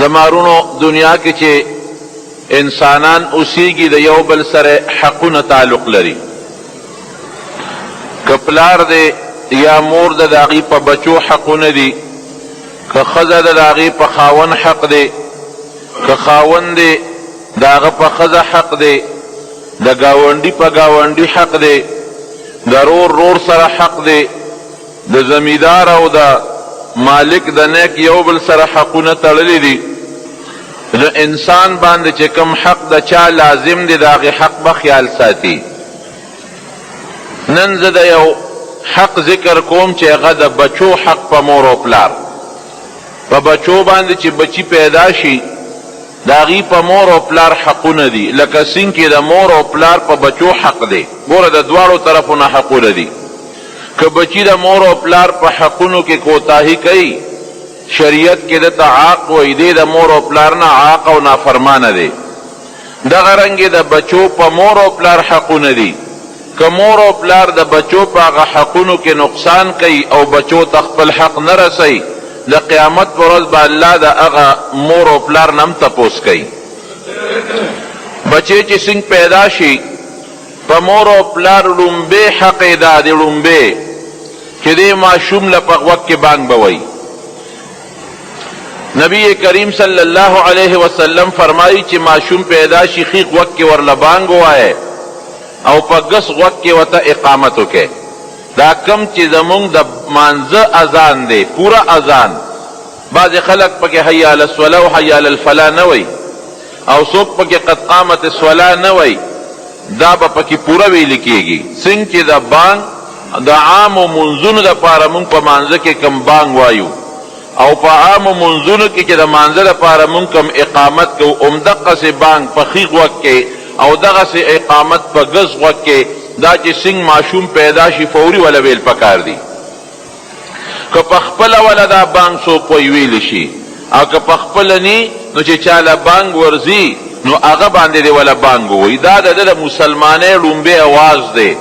زما وروڼو دنیا کې چې انسانان اوسیږي د یو بل سره حقونه تعلق لري. که پلار دی یا مور ده د هغوی په بچو حقونه دي، که ښځه ده د هغې په خاوند حق دی، که خاوند دی د هغه په ښځه حق دی، د ګاونډي په ګاونډي حق دی، د رور رور سره حق دی، د زمیدار او د مالک د نیک یو بل سره حقونه تړلي دي. نو انسان باندې چې کوم حق د چا لازم دی د هغې حق به خیال ساتي. نن زه د یو حق ذکر کوم چې هغه د بچو حق په مور او پلار، په بچو باندې چې بچی پیدا شي د هغوی په مور او پلار حقونه دي، لکه څنګه چې د مور او پلار په بچو حق دی. ګوره د دواړو طرفو نه حقونه دي. که بچی د مور او پلار په حقونو کې کوتاهي کوي، شریعت کې ده ته عاق وایي، دی د مور او پلار نه عاق او نافرمانه دی. دغه رنګ د بچو په مور او پلار حقونه دي. که مور او پلار د بچو په هغه حقونو کې نقصان کوي او بچو ته خپل حق نه رسوي، د قیامت په ورځ به الله د هغه مور او پلار نه هم تپوس کوي. بچی چې څنګه پیدا شي، په مور او پلار ړومبی حق یې دا دی، ړومبی چې دې ماشوم له په غوږ کې بانګ به وایي. نبی کریم صلی الله علیه وسلم فرمایي چې ماشوم پیدا شي، ښي غوږ کې ورله بانګ ووایه او په ګس غوږ کې ورته اقامت وکړئ. دا کوم چې زمونږ د مانځه اذان دی، پوره اذان، بعضې خلک پکې حی علی الصلاة او حی علی الفلاح نه وایي او څوک پکې قد قامت الصلاة نه وایي، دا به پکې پوره ویل کېږي. څنګه چې د بانګ د عامو مونځونو دپاره مونږ په مانځه کې کوم بانګ وایو او په عامو مونځونو کې چې د مانځه دپاره مونږ کوم اقامت کوو، همدقسې بانګ په ښي غوږ کې او دغسې اقامت په ګس غوږ کې، دا چې څنګه ماشوم پیدا شي فوري وله ویل پکار دي. که په خپله وله دا بانګ څوک وایي ویلی شي، او که په خپله نی نو چې چاله بانګ ورځي نو هغه باندې دې وله بانګ ووایي. دا د ده د مسلمانۍ ړومبی اواز دی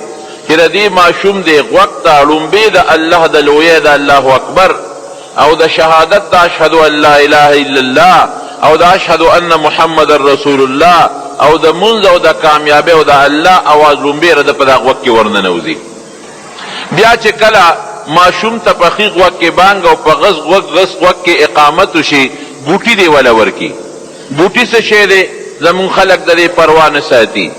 چې د دې ماشوم دې غوږ ته ړومبی د الله د لویۍ د الله اکبر او د شهادت د اشهد ان لا اله الا الله او د اشهد ان محمد رسول الله او د مونځ او د کامیابۍ او د الله اواز ړومبی د ده په دا غوږ کې ورننوځي. بیا چې کله ماشوم ته په ښي غوږ کې بانګ او په غز غوږ غس غوږ کې اقامت وشي، بوټي دې وله ورکړي. بوټي څه شی دی؟ زموږ خلک د دې پروا نه ساتي.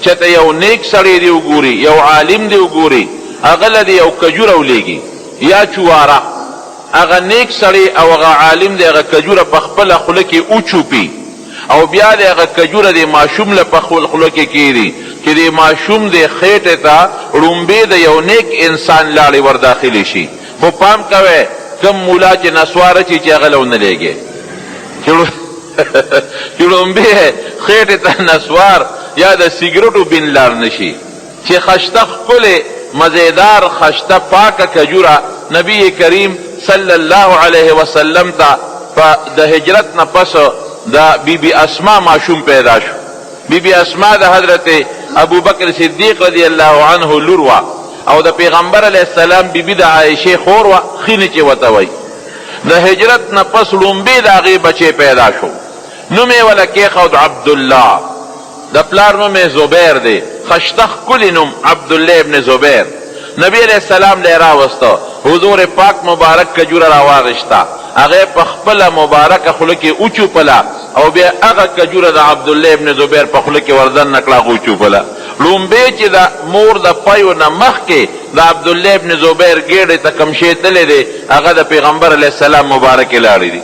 چېرته یو نیک سړی دې وګوري، یو عالم دې وګوري، هغه له دې یو کجوره ولېږي یا چواره. هغه نیک سړی او هغه عالم دې هغه کجوره په خپله خوله کې وچوپي او بیا دې هغه کجوره دې ماشوم له په خپل خوله کې کېږدي چې دې ماشوم دې خېټې ته ړومبی د یو نیک انسان لاړې ورداخلې شي. خو پام کوئ کوم ملا چې نسوار اچي چې هغه له ونه لېږې چې ړومبی خېټې ته نسوار یا د سګرټو بین لاړ نه شي. چې خشته ښکلې مزیدار خشته پاکه کجوره نبی کریم صلی الله علیه وسلم ته په د هجرت نه پس د بی بی اسماء ماشوم پیدا شو. بی بی اسماء د حضرت ابوبکر صدیق رضی الله عنه لور وه او د پیغمبر علیه السلام بی بی د عائشې خور وه، خینې چې ورته وایي. د هجرت نه پس ړومبی د هغې بچی پیدا شو، نوم یې وله کېښود عبدالله. د پلار نوم یې زبیر دی، خشته ښکلي نوم عبدالله ابن زبیر. نبی علیه السلام له یې راوسته، حضور پاک مبارک کجوره راواخیسته، هغه یې په خپله مبارکه خوله کې وچوپله او بیا هغه کجوره د عبدالله ابن زبیر په خوله کې وردننه کړه، هغه وچوپله. ړومبی چې د مور د پیو نه مخکې د عبدالله ابن زبیر ګېډې ته کوم شی تللی دی، هغه د پیغمبر علیه السلام مبارکې لاړې دي.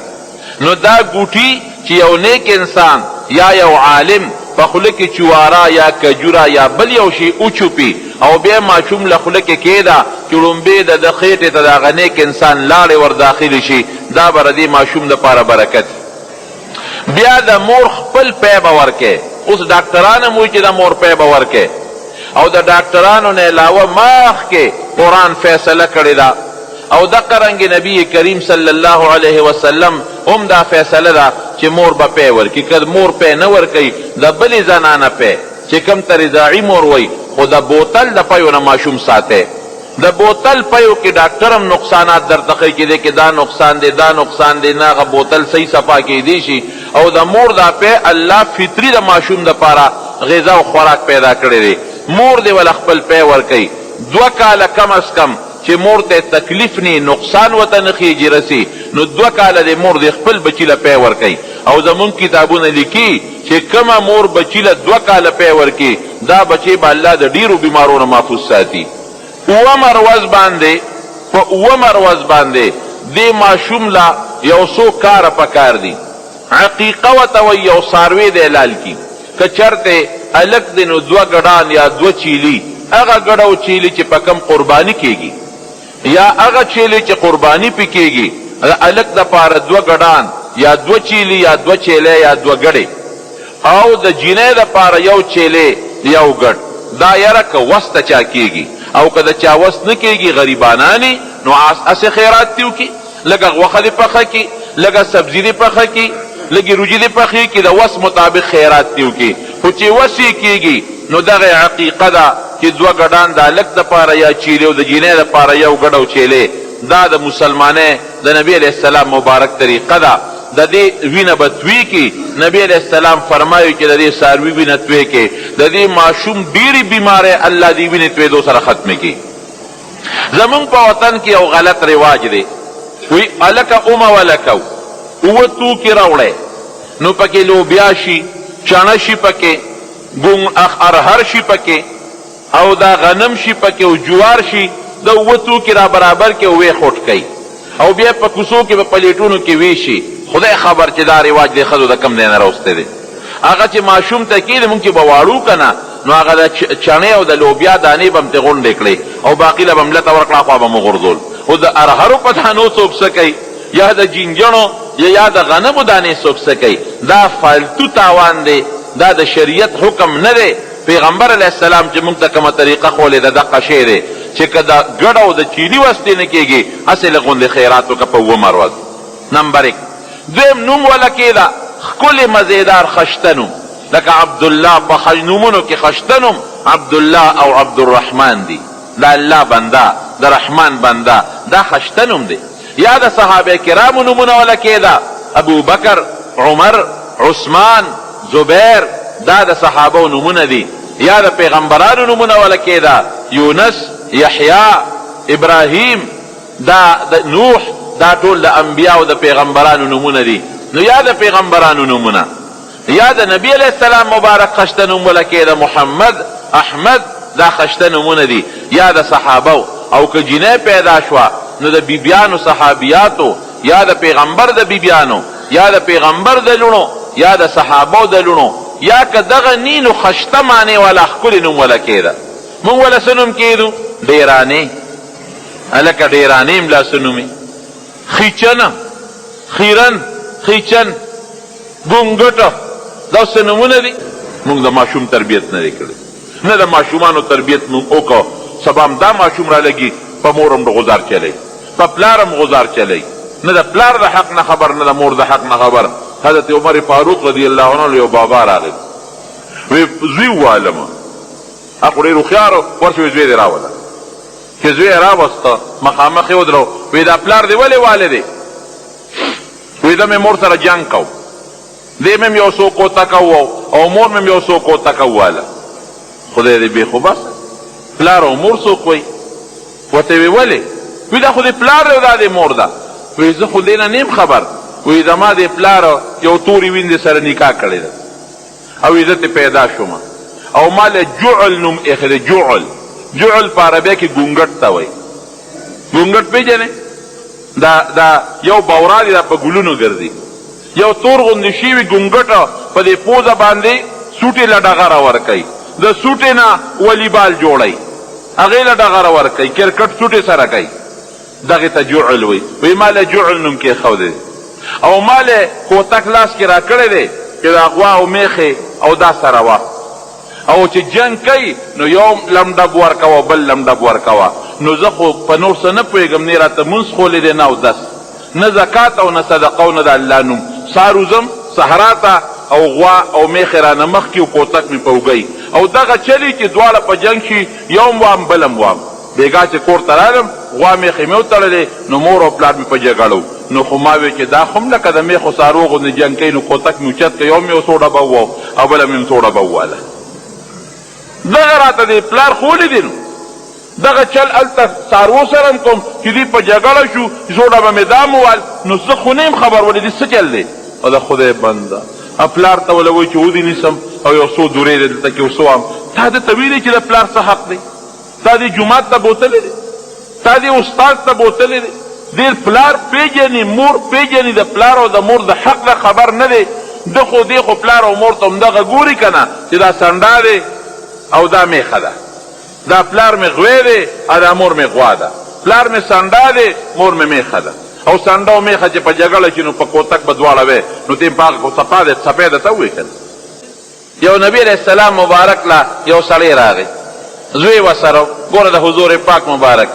نو دا ګوټي چې یو نیک انسان یا یو عالم په خوله کې چواره یا کجوره یا بل یو شی وچوپي او بیا ماشوم له خوله کې کېده چې ړومبی د ده خېټې ته د هغه نیک انسان لاړې ور داخلې شي، دا به د دې ماشوم لپاره برکت وي. بیا د مور خپل پی به ورکړي. اوس ډاکټران هم وایي چې د مور پی به ورکړي او د ډاکټرانو نه علاوه مخکې قرآن فیصله کړې ده او دقه رنګ نبی کریم صلی الله علیه وسلم هم دا فیصله ده چې مور به پی ورکړي. که مور پی نه ورکوي د بلې زنانه پی چې کوم ته رضاعي مور وایي، خو د بوتل د پیو نه ماشوم ساتي. د بوتل پیو کې ډاکټر هم نقصانات درته ښیي چې دې کې دا نقصان دی، دا نقصان دی، نه هغه بوتل صحیح صفا کیدی شي. او د مور دا پی الله فطري د ماشوم دپاره غذا او خوراک پیدا کړی دی. مور دې وله خپل پی ورکوي 2 کاله کم از کم، چې مور ته تکلیف نی، نقصان ورته نه خیږي رسي، نو 2 کاله دې مور دې خپل بچي له پی ورکوي. او زمونږ کتابونه لیکي چې کومه مور بچي له 2 کاله پی ورکي، دا بچی به الله د ډیرو بیمارو نه محفوظ ساتي. اوومه ورځ باندې، په اوومه ورځ باندې دې ماشوم له یو څو کاره پکار دي. عقیقه ورته وایي، یو څاروی دی حلال کي. که چرته هلک دی نو دوه ګډان یا دوه چیلي، هغه ګډ او چیلي چې په کوم قرباني کیږي یا هغه چیلي چې قرباني پې کیږي، د هلک دپاره دوه ګډان یا دوه چیلي یا دوه چیلې یا دوه ګډې، او د جینۍ دپاره یو چیلې یو ګډ. دا یاره که وس د چا کیږي، او که د چا وس نه کیږي، غریبانانی، نو هسې خیرات دې وکړي. لږه غوښه دې پخه کړي، لږه سبزي دې پخه کړي، لږې روجي دې پخې کړي، د وس مطابق خیرات دې وکړي. خو چې وس یې کیږي نو دغه عقیقه ده چې دوه ګډان د هلک دپاره یا چیلې او د جینۍ دپاره یو ګډ او چیلې. دا د مسلمانۍ د نبی علیه السلام مبارک طریقه ده. د دې وینه به توی کړي. نبی علیه السلام فرمایي چې د دې څاروي وینه توی کړي، د دې ماشوم ډېرې بیمارۍ الله دې وینې تویدو سره ختمې کړي. زمونږ په وطن کې یو غلط رواج دی، وی هلکه اومه ولکو اووه توکي راوړی، نو پکې لوبیا شي، چڼه شي پکې، ګونګ ارهر شي پکې، او دا غنم شي پکې، او جوار شي. د اووه توکي را برابر کړي او ویې خوټ کوي او بیا په کوڅو کې په پلیټونو کې ویشي. خدای خبر چې دا رواج د ښځو د کوم ځای نه راوستی دی. هغه چې ماشوم ته کېدی، مونږ چې به واړو که نه، نو هغه د چڼې او د لوبیا دانې به هم ترې غونډې کړې او باقي له به هم لته ورکړه، خوا به مو غورځول. خو د ارهرو په دانو څوک څه کوي، یا د جینجڼو یا د غنمو دانې څوک څه کوي؟ دا فالتو تاوان دی، دا د شریعت حکم نه دی. پیغمبر علیه السلام چې موږ ته کومه طریقه ښولې ده، دقه شی دی چې که د ګډ او د چیلي وس دې نه کېږي، هسې لږ غوندې خیرات وکړه په اوومه ورځ. نمبر 1. دویم نوم وله کېده، ښکلی مزیدار خشته نوم، لکه عبدالله. په نومونو کې خشته نوم عبدالله او عبدالرحمن دي، د الله بنده، د رحمان بنده، دا خشته نوم دی. یا د صحابه کرامو نومونه وله کېده، ابو بکر، عمر، عثمان، زبیر، دا د صحابو نومونه دي. یا د پیغمبرانو نومونه وله کېده، یونس، یحیی، ابراهیم، دا د نوح، دا ټول د انبیاء او د پیغمبرانو نومونه دي. نو یا د پیغمبرانو نومونه یا د نبی علیه السلام مبارک خشته نوم وله کېده، محمد، احمد، دا خشته نومونه دي. یا د صحابه. او که جینۍ پیدا شوه نو د بیبیانو صحابیاتو، یا د پیغمبر د بیبیانو، یا د پیغمبر د لوڼو، یا د صحابو د لوڼو، یا که دغه نی نو خشته معنی والا ښکلی نوم وله کېده. مونږ وله څه نوم کېدو؟ ډېرانې. هلکه ډېرانې هم لا څه نومې، خیچن، خیرن، خیچن، ګونګټ، دا څه نومونه دي؟ مونږ د ماشوم تربیت نه دی کړی، نه د ماشومانو تربیت مونږ وکړو. سبا هم دا ماشوم را لګي، په مور هم غزار چلی، په پلار هم غزار چلی، نه د پلار د حق نه خبر، نه د مور د حق نه خبر. حضرت عمر فاروق رضی الله عنه یو بابا راغی، وی زوی والم. هغه ډېر هوښیار ورشه، وی زوی دې راوله. چې زوی یې راوسته، مخامخ یې ودرو، وی دا پلار دې ولې والې دی؟ وی زه مې مور سره جنګ کو، دې مې یو څو کوتکه او مور مې یو څو کوتکه وواله. خدای دې بې خو بس پلار او مور څوک وایي؟ ورته وی ولې؟ وی دا خو دې پلار دی او دا دې مور ده. وی زه خو دې نه نیم خبر. وی زما دې پلار یو تورې ویندې سره نکاح کړې ده او زه ترې پیدا شوم او ما له جعل نوم ایښی دی. جعل، جعل په عربۍ کې ګونګټ ته وایي. ګونګټ پېژنې؟ دا یو بورا دی، دا په ګلونو ګرځي، یو تور غوندې شی وي ګونګټ، په دې پوزه باندې سوټې له ډغره ورکوي، د سوټې نه والیبال جوړوي، هغې له ډغره ورکوي، کرکټ سوټې سره کوي، دغې ته جعل وایي. وایي ما له جعل نوم کېښودی او ما له کوتک لاس کې راکړی دی چې دا غوا او میښې او دا سره وه، او چې جنګ کوي نو یو لمډب ورکوه، بل لمډب ورکوه. نو زه خو په نور څه نه پوهېږم، نه راته مونځ ښولی دی، نه اودس، نه زکات او نه صدقه او نه د الله نوم. سهار وځم صحرا ته او غوا او میښې رانه مخکې او کوتک مې په اوږه او دغه چلی چې دواړه په جنګ شي، یو هم وام بل هم وام. بېګا چې کور ته راغلم، غوا مېښې مې وتړلې، نو مور او پلار مې په جګړه وو، نو خو ما وې چې دا خو هم لکه د مېښو څاروو غوندې جنګ کوي، نو کوتک مې اوچت کړ، یو مې یو څو ډبه وواهه او بله مې هم څو ډبه وواله. دغه راته دې پلار ښوولي دي نو دغه چل هلته څاروو سره هم کوم چې دوی په جګړه شو، چې څو ډبه مې دا هم ووهل، نو زه خو نه یم خبر ولې دې څه چل دی؟ او د خدای بنده پلار ته وله وایي چې ودې نیسم او یو څو دورې دې دلته کې وسوام، تا ده ته ویلي چې د پلار څه حق دی؟ تا دې جومات ته بوتلی دی؟ تا دې استاد ته بوتلی دی؟ دې پلار پیژني، مور پیژني، د پلار او د مور د حق نه خبر نه دی، ده خو دې خو پلار او مور ته همدغه ګوري که نه چې دا سنډا دی او دا میخه ده، دا پلار مې غوی دی او دا مور مې غوا ده، پلار مې سنډا دی، مور مې میخه ده. او سنډه او میخه چې په جګړه شي نو په کوتک به دواړه وی، نو ته یې په هغه کو څپا دی، څپی درته ووایي که نه. یو نبی علیه السلام مبارک له یو سړی راغی، زوی ورسره و، ګوره د حضور پاک مبارک،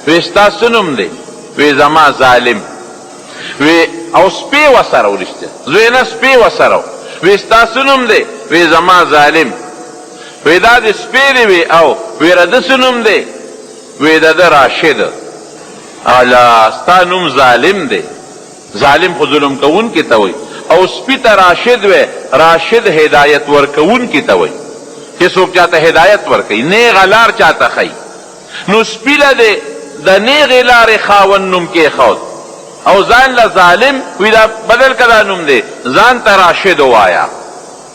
وی ستا څه نوم دی؟ وی زما ظالم. وی او سپی ورسره و، رښتیا زوی نه سپی ورسره و. وی ستا څه نوم دی؟ وی زما ظالم. وی دا دې سپی دی؟ وی او. وی د ده څه نوم دی؟ وی د ده راشد. الا ستا نوم ظالم دی، ظالم خو ظلم کوونکي ته وایي، او سپي ته راشد وایي، راشد هدایت ورکوونکي ته وایي، چې څوک چاته هدایت ورکوي، نیغه لار چاته ښیي، نو سپي له دې د نیغې لارې خاوند نوم کېښود او ځان له ظالم وي، دا بدل که دا نوم دی، ځان ته راشد ووایه،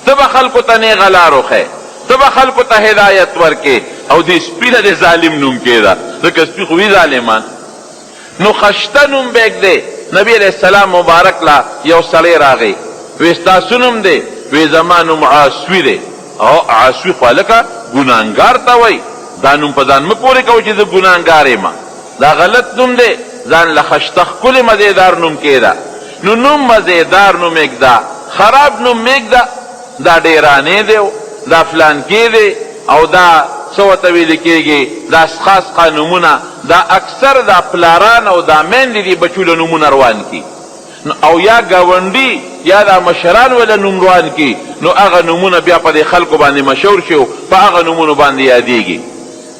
ته به خلکو ته نیغه لار وښیې، ته به خلکو ته هدایت ورکړې، او دې سپي له دې ظالم نوم کېږده، ځکه سپي خو وي ظالمان. نو خشته نوم به ږدی. نبی علیه السلام مبارک له یو سړی راغی، وی ستا څه نوم دی؟ وی زما نوم عاصوی دی. او عاصوی خو هلکه ګناهګار ته وایی، دا نوم په ځان مه پورې کوه چې زه ګناهګار یم، دا غلط نوم دی، ځان له خشته ښکلی مزیدار نوم کېږده. نو نوم مزیدار نوم ږده، خراب نوم مه ږده. دا ډیرانی دی او دا فلانکی دی او دا څه ورته ویل کیږی، دا سخا سخا نومونه دا اکثر دا پلاران او دا میندې دی بچو له نومونه روان کی نو او یا ګاونډي یا دا مشران وله نوم روان کی، نو هغه نومونه بیا په دې خلکو باندې مشهور شي او په هغه نومونو باندې یادیږي.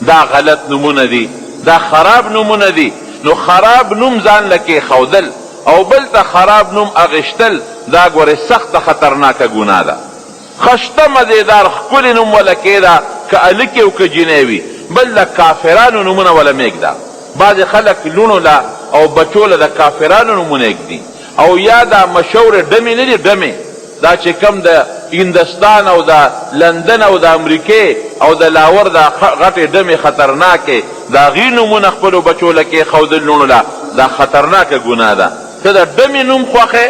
دا غلط نومونه دي، دا خراب نومونه دي، نو خراب نوم ځان له کېښودل او بل ته خراب نوم اغشتل دا ګورې سخته خطرناکه ګناه ده. خشته مزېدار ښکلې نوم وله کېږده که هلک او که جینۍ وي، بل د کافرانو نومونه وله مه ږده. بعضې خلک لوڼو له او بچو له د کافرانو نومونه ږدي او یا دا مشهورې ډمې نه دي ډمې، دا چې کوم د هندستان او د لندن او د امریکې او د لاور دا غټې ډمې خطرناکې د هغې نومونه خپلو بچو له کېښودل لوڼو له، دا خطرناکه ګناه ده. ته د ډمې نوم خوښې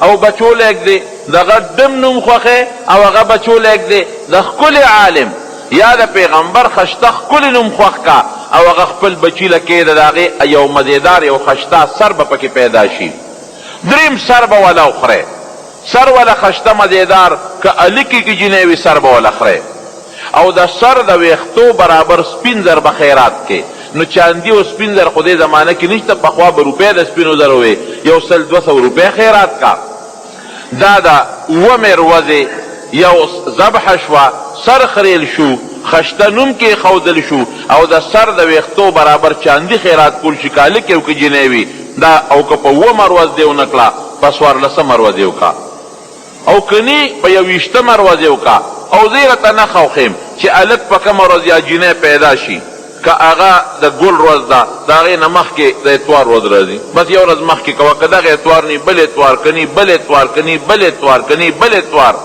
او بچو له ږدې، د غټ ډم نوم خوښې او هغه بچو له ږدې، د ښکلي عالم یا د پیغمبر خشته ښکلي نوم خوښ کا او هغه خپل بچي له کېږده، د هغې یو مزېدار یو خشته اثر به پکې پیدا شي. دریم سر به وله وخورې، سر وله خشته مزیدار که هلکی که جینۍ وي سر به وله خورې او د سر د ویښتو برابر سپین زر به خیرات کې. نو چاندي او سپین زر خو دې زمانه کې نشته، پخوا به روپۍ د سپینو زرو وې، یو سل دوه سوه روپۍ خیرات کا. دا د اوومې روځې یو ذبح شوه، سر خریل شو، خشته نوم کېښودل شو او د سر د ویښتو برابر چاندي خیرات کول شي که هلک او که جینۍ وي. دا او که په اوومه ورځ دې ونه کړه په څوارلسمه ورځ یې وکړه او که نی په یوویشتمه ورځ یې وکړه. او زه یې راته نښه وښیم چې هلک په کومه ورځ یا جینۍ پیدا شي که هغه د ګل ورځ ده د هغې نه مخکې د اتوار ورځ راځي، بس یو ورځ مخکې کوه، که دغه اتوار نی بل اتوار، که نی بل اتوار، که نی بل اتوار، که نی بل اتوار.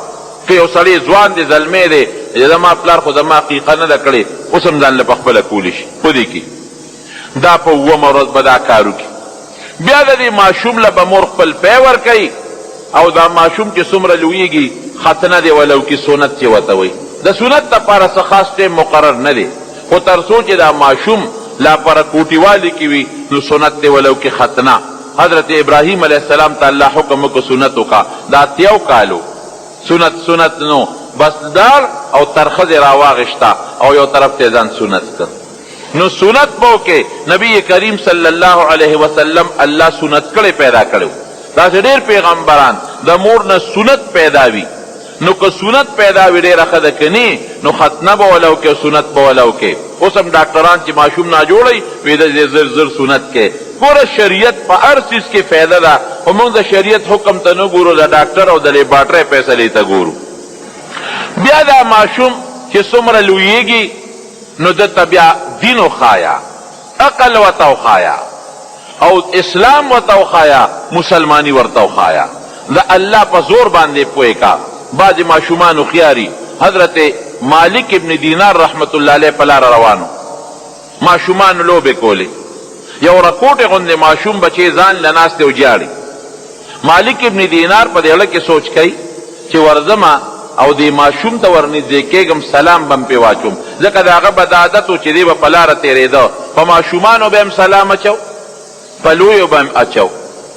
که یو سړی ځوان دی زلمی دی زما پلار خو زما عقیقه نه ده کړې اوس هم ځان له په خپله کولی شي ودې کړي. دا په اوومه ورځ به دا کار وکړي. بیا د دې ماشوم له به مور خپل پی ورکوي او دا ماشوم چې څومره لویږي ختنه دې وله وکړي، سنت چې ورته وایي. د سنت لپاره څه خاص ټایم مقرر نه دی، خو تر څو چې دا ماشوم لا په کوټیوالي کې وي نو سنت دې وله وکړي ختنه. حضرت ابراهیم علیه السلام ته الله حکم وکړ سنت وکړه، د اتیاو کالو سنت سنت نو بس لاړ او تر ښځې راواغشته او یو طرف ته یې ځان سنت کړ. نو سنت به وکړې. نبی کریم صلی الله علیه وسلم الله سنت کړی پیدا کړی وو. داسې ډېر پیغمبران د مور نه سنت پیدا وي. نو که سنت پیدا وي ډېره ښه ده، که نی نو ختنه به وله وکړي او سنت به وله وکړي. اوس هم ډاکټران چې ماشوم ناجوړه وي، وي د دې زر زر سنت کړي. ګوره شریعت په هر څیز کې فایده ده، خو موږ د شریعت حکم ته نه ګورو، د ډاکټر او د لیبارټرۍ فیصلې ته ګورو. بیا دا ماشوم چې څومره لویېږي نو ده ته بیا دین وښایه، عقل ورته وښایه او اسلام ورته وښایه، مسلماني ورته وښایه، د الله په زور باندې پوه کا. بعضې ماشومان هوښیار وي، حضرت مالک ابن دینار رحمة الله علیه په لاره روان و، ماشومانو لوبې کولې، یو رکوټې غوندې ماشوم بچی ځان له ناست دی او ژاړي. مالک ابن دینار په دې زړه کې سوچ کوي چې ورځم او دې ماشوم ته ورنږدې کېږم، سلام به هم پرې واچوم، ځکه د هغه به دا عادت و چې دی به په لاره تېرېده، په ماشومانو به هم سلام اچو، په لویو به هم اچو.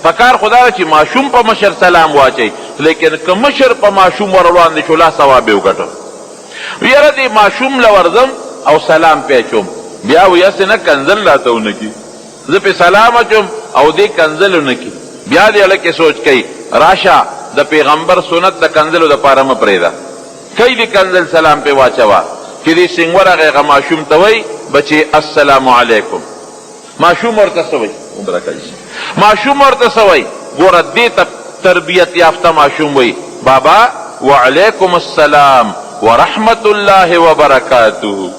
پکار خو دا ده چې ماشوم په مشر سلام واچوي، لیکن که مشر په ماشوم ور وړاندې شو، لا ثواب یې وګټه. یاره دې ماشوم له ورځم او سلام پرې اچوم، بیا وایي هسې نه کنځل راته ونه کړي. زه پې سلام اچوم او دی کنځل ونه کړي. بیا دې زړه کې سوچ کوي، راشه د پیغمبر سنت د کنځلو دپاره مه پرېږده، کوي دې کنځل سلام پې واچوه. چې دې څنګ ورغی هغه ماشوم ته وایي، بچې السلام علیکم. ماشوم ورته څه وایي؟ ماشوم ورته څه وایي؟ ګوره دې ته تربیت یافته ماشوم وایي، بابا وعلیکم السلام ورحمة الله وبرکاته.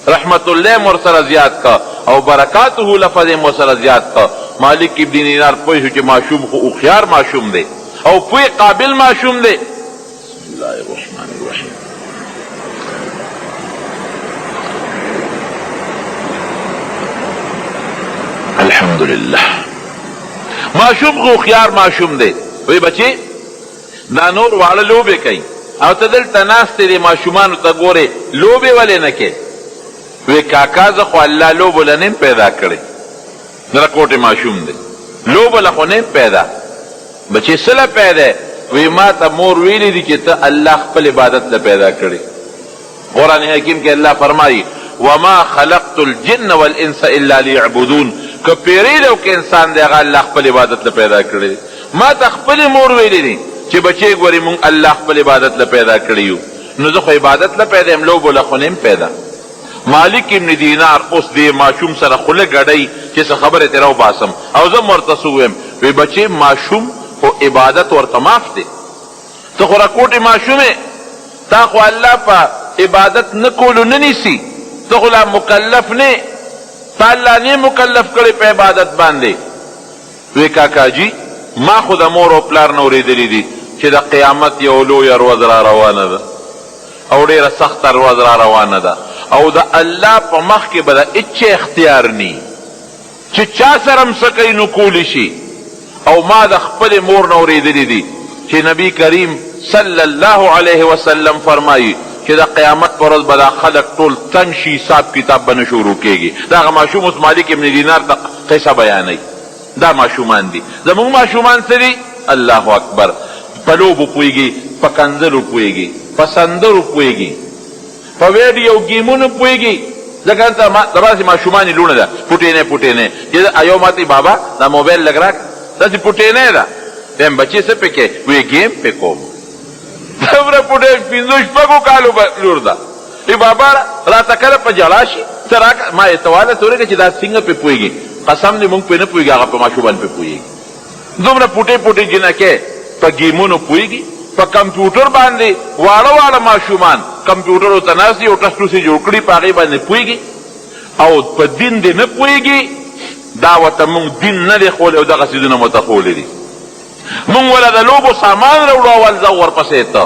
رحمت الله هم ورسره زیات کړ او برکاته لفظ هم ورسره زیات کړ. مالک ابن دینار پوه شو چې ماشوم خو هوښیار ماشوم دی او پوه قابل ماشوم دی. بسم الله الرحمن الرحیم. الحمدلله ماشوم خو هوښیار ماشوم دی. وی بچی دا نور واړه لوبې کوي او ته دلته ناست یې دې ماشومانو ته ګورې، لوبې ولې نه کوې؟ وې کاکا زه خو الله لوبو له نه یم پیدا کړی، درکوټې ماشوم دی، لوبو له خو نه یم پیدا. بچې څه له پیدا یې؟ وې ما ته مور ویلي دي چې ته الله خپل عبادت له پیدا کړی. قرآن حکیم کې الله فرمایي وما خلقت الجن والانس الا ليعبدون، که پیری دی او که انسان دی هغه الله خپل عبادت له پیدا کړی دی. ما ته خپلې مور ویلي دي چې بچې ګورې مونږ الله خپل عبادت له پیدا کړي یو، نو زه خو عبادت له پیدا یم، لوبو له خو نه یم پیدا. مالک ابن دینار اوس دې ماشوم سره خوله ګډوي چې څه خبرې ترې راوباسم او زه هم ورته څه ووایم. وی بچې ماشوم خو عبادت ورته معاف دی، ته خو رکوټې ماشوم یې، تا خو الله په عبادت نه کولو نه نیسي، ته خو لا مکلف نه یې، تا الله نه مکلف کړی په عبادت باندې. وی کاکاجي ما خو د مور او پلار نه اورېدلي دي چې د قیامت یو لویه ورځ را روانه ده او ډېره سخته ورځ را روانه ده او د الله په مخ کې به د هېچا اختیار نی چې چا سره هم څه کوي نو کولی شي. او ما د خپلې مور نه اورېدلي دي چې نبي کریم صلی الله علیه وسلم فرمایي چې د قیامت پر ورځ به دا خلک ټول تنګ شي، حساب کتاب به نه شروع کېږي. دا هغه ماشوم اوس مالک ابن دینار ته قصه بیانوي. دا ماشومان دي. زموږ ماشومان څه دي؟ الله اکبر، په لوبو پوهېږي، په کنځلو پوهېږي، په سندرو پوهېږي، په ویډیو ګیمونو پوهېږي. ځکه دلته داسې ماشومان یې لوڼه ده، پوټینی پوټینی چې یو ماته بابا دا موبایل لږ راکړه، داسې پوټینی ده. وایم بچې څه پې کوې؟ وایي ګیم پې کوم. دومره پوټی پنځو شپږو کالو لور ده. وایي بابا راته کله په ژړا شي څه راکړه. ما یې ته واله ته ورکړه چې دا څنګه پې پوهېږي. قسم دی مونږ پې نه پوهېږي، هغه په ماشومان پې پوهېږي. دومره پوټې پوټې جینکۍ په ګیمونو پوهېږي، په کمپیوټر باندې واړه واړه ماشومان کمپیوټرو ته ناست دي او ټس ټوس یې جوړ کړي، په هغې باندې پوهېږي او په دین دې نه پوهېږي. دا ورته مونږ دین نه دی ښوولی او دغه څیزونه مو ورته ښوولي دي. مونږ وله د لوبو سامان راوړو اول ځه ورپسې ته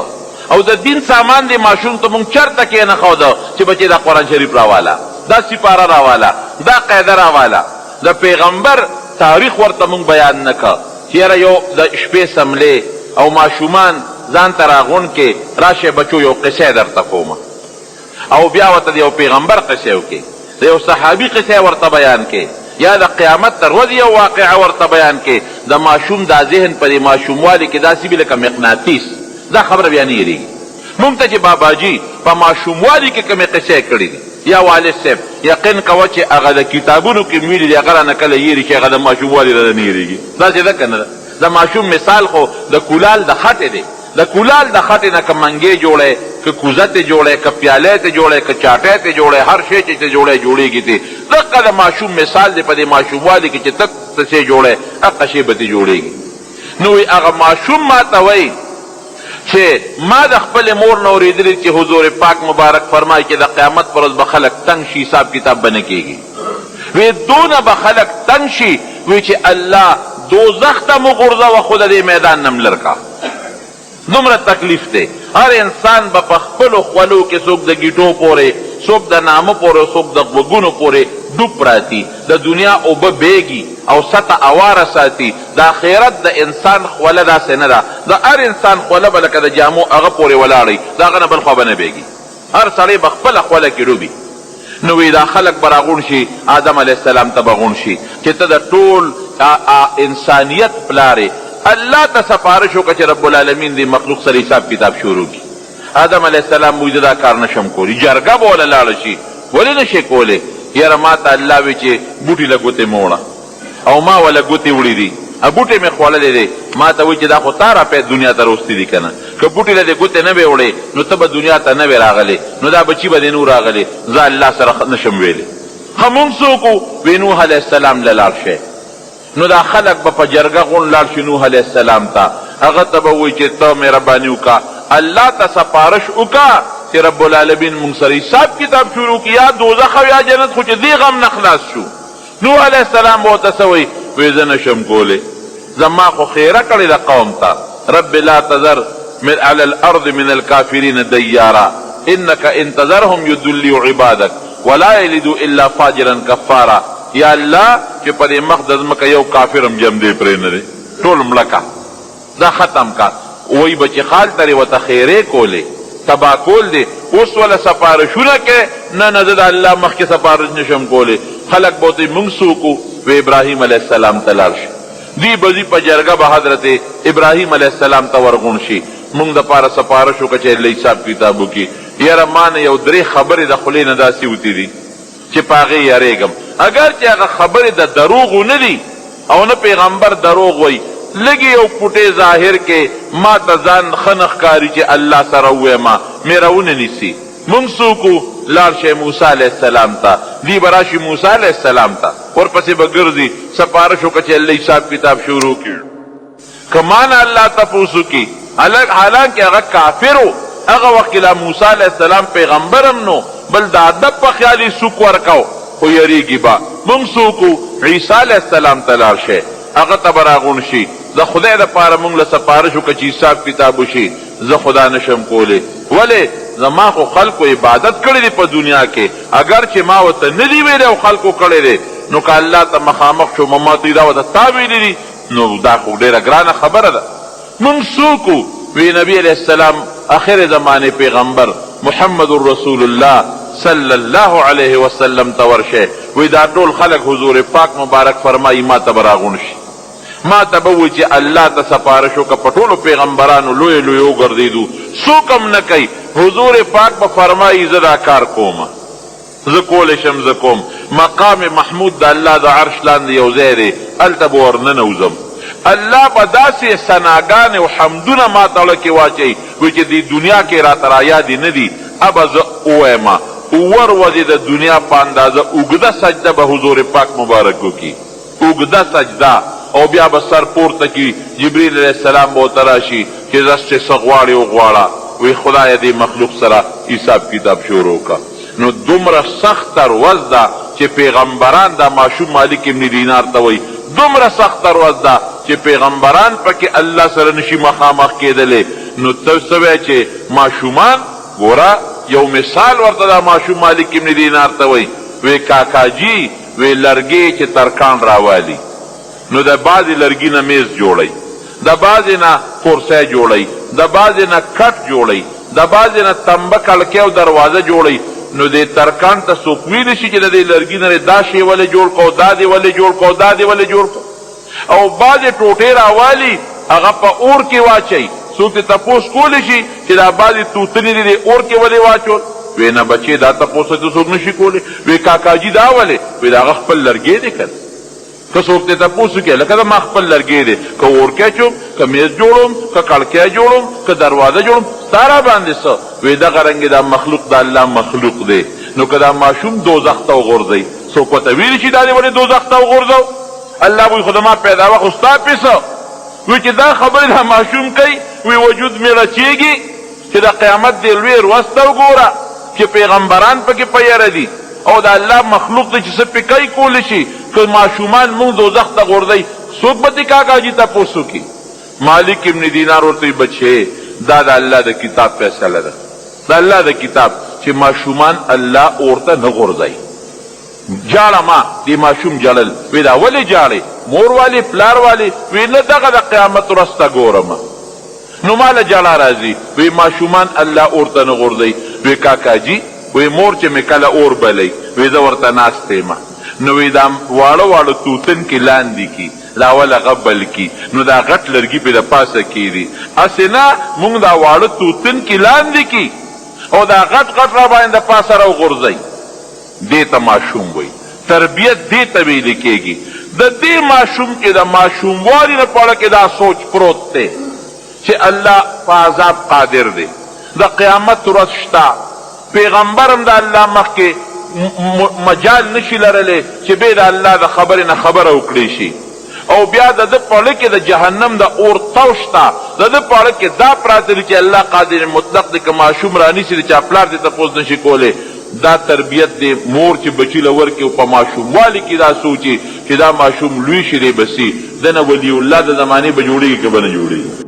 او د دین سامان دې ماشوم ته مونږ چرته کېنښوده چې بچې دا قرآن شریف راواله، دا سپاره راواله، دا قاعده راواله. د پیغمبر تاریخ ورته مونږ بیان نه کړ چې یاره یو د شپې څملې او ماشومان ځان ته راغونډ کړې، راشئ بچو یو قصه درته کوم، او بیا ورته د یو پیغمبر قصه وکړي، د یو صحابي قصه ورته بیان کړي، یا د قیامت د ورځې یو واقعه ورته بیان کړي. د ماشوم دا ذهن په دې ماشوموالي کې داسې وي لکه مقناطیس، دا خبره بیا نه هېرېږي. مونږ ته چې باباجي په ماشوموالي کې کومې قصې کړې دي یا والد صاحب، یقین کوه چې هغه د کتابونو کې ویلي دي، هغه رانه کله هېري چې هغه د ماشوموالي رانه نه هېرېږي. داسې ده که نه ده؟ د ماشوم مثال خو د کولال د خټې دی. د کولال د خټې نه که منګی جوړی، که کوزه ترې جوړی، که پیالی ترې جوړی، که چاټی ترې جوړی، هر شی چې ترې جوړی جوړېږي ترې. دقه د ماشوم مثال دی، په دې ماشوموالي کې چې ته څه شی جوړی، هقه شی به ترې جوړېږي. نو وایي هغه ماشوم ماته وایي چې ما د خپلې مور نه اورېدلي چې حضور پاک مبارک فرمایي چې د قیامت پر ورځ به خلک تنګ شي، حساب کتاب به نه کېږي. وی دونه به خلک تنګ شي وی چې الله دوزخ ته مو غورځوه خو د دې میدان نه ملر کا. دومره تکلیف دی. هر انسان به په خپلو خولو کې څوک د ګیټو پورې، څوک د نامه پورې او څوک د غوږونو پورې ډوب پراتی. د دنیا اوبه بیږي او سطح اواره ساتي. د اخرت د انسان خوله داسې نه ده. د هر انسان خوله به لکه د جامو هغه پورې ولاړه وي، د هغه نه بل خوا به نه بیږي. هر سړی به خپله خوله کې ډوبي. نو وی دا خلک به راغونډ شي، آدم علیه السلام ته به غونډ شي چې ته د ټول انسانیت پلار یې، الله ته سفارش وکړه چې رب العالمین دې مخلوق سره حساب کتاب شروع کړي. آدم علیه السلام وایي زه دا کار نه شم کولی. جرګه به وله لاړه شي، ولې نه شې کولی؟ یاره ماته الله وی چې بوټي له ګوتې مه وړه. او ما وله ګوتې وړي دي او بوټی مې خوړلی دی، ما ته وایي چې دا خو تا را پۀ دنیا ته راوستي دي که نه، که بوټي له دې ګوتې نه وې وړې نو ته به دنیا ته نه وې راغلی، نو دا بچي به دې نه وو راغلي، زه الله سره نه شم ویلی. ښه مونږ څوک وو؟ وې نوح علیه السلام له لاړ شئ. نو دا خلک به په جرګه غونډ لاړ شي نوح علیه السلام ته، هغه ته به ووایي چې ته مهرباني وکړه الله ته سفارش وکړه چې رب العالمین مونږ سره حساب کتاب شروع کړي، یا دوزخ او یا جنت، خو چې دې غم نه خلاص شو. نوح علیه السلام به ورته څه وایي؟ وایي زه نه شم کولی، زما خو ښېره کړې ده قوم ته، رب لا تذر من علی الارض من الکافرین دیارا انک ان تذرهم یضلوا عبادک ولا یلدوا الا فاجرا کفارا. یا الله چې په دې مخ د ځمکه یو کافر هم ژوندی پرې نه دی، ټول مړه که. دا ختم کا. وایی به چی خال تری وته خیری کولی تباه کول دی اوس وله سفارشونه کې نه نه زه د الله مخکې سفارش نشم کولی. خلک به ورته مونږ څوک وو؟ وی ابراهیم علیه السلام ته لاړ شي. دوی به ځي په جرګه به حضرت ابراهیم علیه السلام ته ورغونډ شي، مونږ دپاره سفارش وکړه چې الله حساب کتاب وکړي. یاره ما نه یو درې خبرې د خولې نه داسې وتې دي چې په هغې یریږم، اګر چې هغه خبرې د دروغو نه دي او نه پیغمبر دروغ وایي، لږې یو پوټی ظاهر کې ما ته ځان ښه نه ښکاري چې الله سره ووایم، مې راونه نیسي. مونږ څوک وو؟ لاړ شئ موسی علیه السلام ته، دوی به راشي موسی علیه السلام ته، ورپسې به ګرځي، سفارش وکړه چې الله حساب کتاب شروع کړي. که ما نه الله تپوس وکړي، حالانکه هغه کافر و، هغه وخت کې لا موسی علیه السلام پیغمبر هم نه و، بل د ادب په خیال یې سوک ورکاو، خو یریږي به. مونږ څوک وو؟ عیسی علیه السلام ته لاړ شئ، هغه ته به راغونډ شي، د خدای لپاره مونږ له سفارش وکړه چې حساب کتاب وشي، زه خو دا نه شم کولی. ولې؟ زما خو خلکو عبادت کړی دی په دنیا کې، اګر چې ما ورته نه دي ویلي او خلکو کړی دی، نو که الله ته مخامخ شوم او ما ته دا ورته تا ویلي دي، نو دا خو ډیره ګرانه خبره ده. مونږ څوک وو؟ وی نبی علیه السلام اخر زمانې پیغمبر محمد رسول الله صلی الله علیه وسلم ته ورشئ، وی دا ټول خلک حضور پاک مبارک فرمایی ما ته به راغونډ شي، ما ته به ووایي چې الله ته سفارش وکړه، په ټولو پیغمبرانو لوی لوی وګرځېدو، څوک هم نه کوي، حضور پاک به فرمایی زه دا کار کوم. زه کولی شم زه کوم. مقام محمود د الله د عرش لاندې یو ځای دی، هلته به ورننوځم، الله به داسې ثناګانې او حمدونه ما ته زړه کې واچوي وي چې دې دنیا کې راته رایادې نه دي، ابه زه ووایم اووه ورځې د دنیا په اندازه اوږده سجده به حضور پاک مبارک وکړي. اوږده سجده او بیا به سر پورته کړي، جبریل علیه السلام به ورته راشي چې ځه چې څه غواړې وغواړه، وایي خدایه دې مخلوق سره حساب کتاب شروع کړه. نو دومره سخته ورځ ده چې پیغمبران، دا ماشوم مالک ابن دینار ته وایي، دومره سخته ورځ ده چې پیغمبران پکې الله سره نشي مخامخ کېدلی، نو ته څه وایې چې ماشومان؟ ګوره یو مثال ورته دا ماشوم مالک ابن دینار ته وایي، وایي کاکاجي وی لرګی چې ترکاڼ راوالی نو د بعضی لرګی نه میز جوړی، د بعضی نه کرسی جوړی، د بعضی نه کټ جوړی، د بعضی نه تمبه کړکی او دروازه جوړی، نو دې ترکاڼ ته څوک ویلی شي چې د دې لرګی نه دا شی ولې جوړ کړو، دا دې ولې جوړ کړو، دا دې ولې جوړ کړو؟ او بعضې ټوټې راوالي هغه په اور کې واچوي، څوک ترې تپوس کولی شي چې دا بعضې توتنې دې دې اور کې ولې واچول؟ وې نه بچې دا تپوس ته څوک نشي کولی. وې کاکاجي دا ولې؟ وې د هغه خپل لرګی دی که نه. که څوک ترې تپوس وکړي هلکه دا ما خپل لرګی دی، که اور کې اچوم، که میز جوړوم، که کړکۍ جوړوم، که دروازه جوړوم، ستا راباندې څه؟ وایي دغه رنګې دا مخلوق د الله مخلوق دی، نو که دا ماشوم دوزخ ته وغورځوي څوک ورته ویلی شي دا دې ولې دوزخ ته وغورځوه؟ الله به وایي خو زما پیدا وه خو ستا پې څه؟ وایي چې دا خبرې دا ماشوم کوي، وایي وجود مې رچېږي چې د قیامت دې لوی ورځ ته وګوره چې پیغمبران پکې په یره دي او د الله مخلوق دی چې څه پې کوي کولی شي، که ماشومان مونږ دوزخ ته غورځوي څوک به ترې کاکاجي تپوس وکړي؟ مالک ابن دینار ورته وایي بچیه دا د الله د کتاب فیصله ده، د الله د کتاب چې ماشومان الله اور ته نه غورځوي. ژاړه ما، دې ماشوم ژړل، وې دا ولې ژاړې؟ مور والې، پلار والې؟ وې نه دغه د قیامت ورځ ته ګورم نو ماله ژړا راځي. وې ماشومان الله اور ته نه غورځوي. وې کاکاجي، وې مور چې مې کله اور بلوي، وې زه ورته ناست یم، نو وې دا واړه واړه توتنکي لاندې کړي، دا اول هغه بل کړي، نو دا غټ لرګي پرې د پاسه کېږدي، هسې نه مونږ دا واړه توتنکي لاندې کړي او دا غټ غټ راباندې د پاسه راوغورځوي. دې ته ماشوم وایي. تربیت دې ته ویل کېږي. د دې ماشوم کې د ماشوموالي نه په اړه کې دا سوچ پروت دی چې الله په عذاب قادر دی، د قیامت ورځ شته، پیغمبر هم د الله مخکې مجال نه شي لرلی چې بې د الله د خبرې نه خبره وکړی شي. او بیا د ده په ړه کې د جهنم د اور تاو شته، د ده په ړه کې دا پراته دي چې الله قادر مطلق دی، که ماشوم رانیسي د چا پلار ترې تپوس نه شي کولی. دا تربیت دی، مور چې بچي له ورکړي او په ماشوموالي کې دا سوچي چې دا ماشوم لوی شي دی به څي، ده نه ولي الله د زمانې به جوړیږي که به نه جوړیږي.